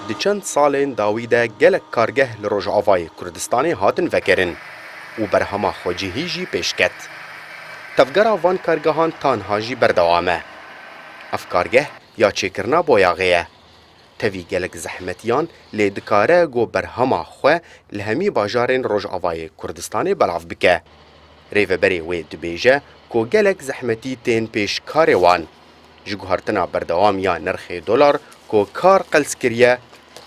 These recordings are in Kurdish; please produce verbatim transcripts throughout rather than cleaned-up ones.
Di çend salên dawî de gelek kargeh li Rojavayê Kurdistanê hatin vekirin û berhema xwecihî jî pêş ket. Tevgera van kargehan tanha jî berdewam e. Ev kargeh ya çêkirina boyaxê ye. Tevî gelek zehmetiyan lê dikare ku berhema xwe li hemî bajarên Rojavayê Kurdistanê belav bike. Rêveberê wê dibêje ku gelek zehmetî tên pêş karê wan. Ji guhertina berdewam ya nirxê dolar ku kar qels kiriye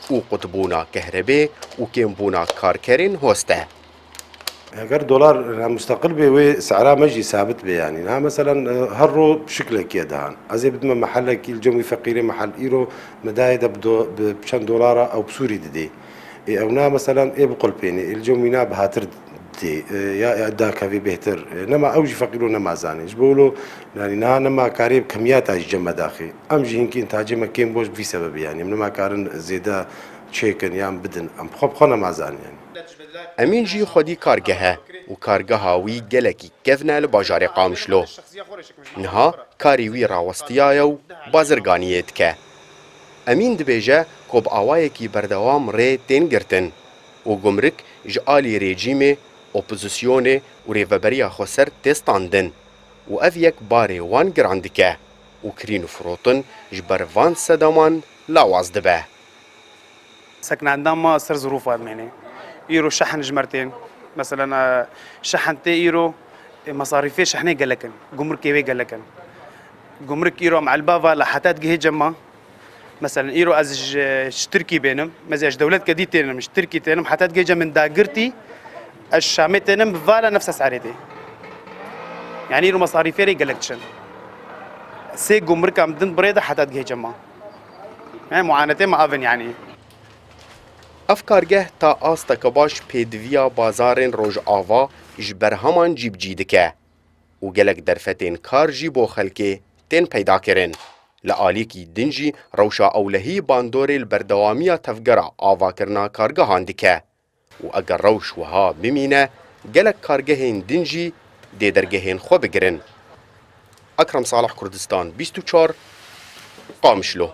û qutbûna kehrebê û kêmbûna karkerên hoste. Eger dolar, e, musteqil bê, wê sehra me jî sabit bê, yanî. Niha meselen, e, her ro şiklekî ye dihan. Ez ê bidime mehelekî, li cem wî feqîrê mehel îro me dayê de bi do-, bi çend dolara ew bi sûrî didê. Ê ew na meselen ê biqulpênê, ê li cem wî na bihatir dê, e, ya, ya dakevê bêhtir. E, nema ew jî feqîr û nema zanê. Ji bo wilo, yanî niha nema karê bi kemiyata jî cem me daxê. Em jî hinkî intacê me kêm bo ji vî sebebê, yanî em nema karin zêde çêkin yan bidin. Em xwe bi xwe nema zanê, yanî. Emîn jî xwedî kargeh e û kargeha wî gelekî kevn e li bajarê Qamişlo. Niha karê wî rawestiyaye û bazirganiyê dike. Emîn dibêje ku bi awayekî berdewam rê tên girtin û gumrik ji alî rejîmê, opozisyonê û Rêveberiya Xweser tê standin û ev yek barê wan giran dike û kirîn û firotin ji ber van sedeman lawaz dibe. Seknendan ma ser zirûfa dimêne. Îro şehn ji me re tên. Meselen, e, şehn tê îro, e, mesarîfê şehnê gelek in. Gumrikê wê gelek in. Gumrik îro em elba vala heta digihê cem ma. Meselen, îro ez ji, ji Tirkî bênim. Mesela ji dewlet kedî tênim, ji Tirkî tênim. Heta digihê cem min dagirtî, ez ji Şamê tênim, bi vala nefsa serê tê. Yani îro mesarîfê rê gelek çin. Sê gumrika em din birê de heta digihê cem ma. He, muanetê me ev in yanî. Ev kargeh ta asteke baş pêdiviya bazarên Rojava ji berheman cîbicî dike û gelek derfetên kar jî bo xelkê tên peyda kirin. Li alîkî din jî rewşa ewlehî bandorê li berdewamiya tevgera avakirina kargehan dike. Û eger rewş wiha bimîne, gelek kargehên din jî dê dergehên xwe bigirin. Ekrem Salih, Kurdistan bîst û çar, Qamişlo.